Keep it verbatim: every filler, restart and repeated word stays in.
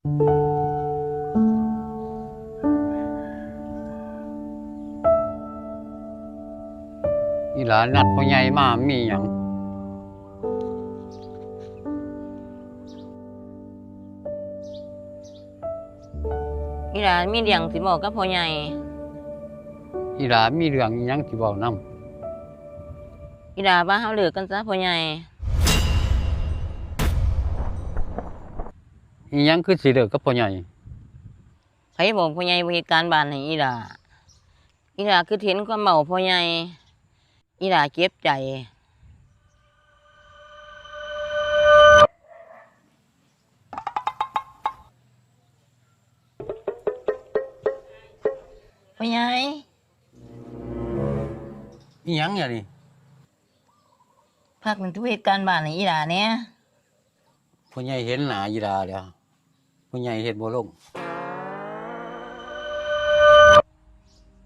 อีหลานัดพ่อใหญ่มามีหยัง อีหลามีเรื่องสิบอกกับพ่อใหญ่ อีหลามีเรื่องอีหยังสิเว้านำ อีหลาว่าเฮาเลิกกันซะพ่อใหญ่ อีหยังคือสิเลิกกับพ่อใหญ่ ไผบอกพ่อใหญ่บ่เฮ็ดการบ้านให้อีหลา อีหลาคือเห็นความเว้าพ่อใหญ่ อีหลาเจ็บใจ พ่อใหญ่ อีหยังอย่านี่ พักหนึ่งทุกเหตุการณ์บ้านให้อีหลาเนี่ย พ่อใหญ่เห็นหน้าอีหลาแล้ว พ่อใหญ่เฮ็ดบ่ลง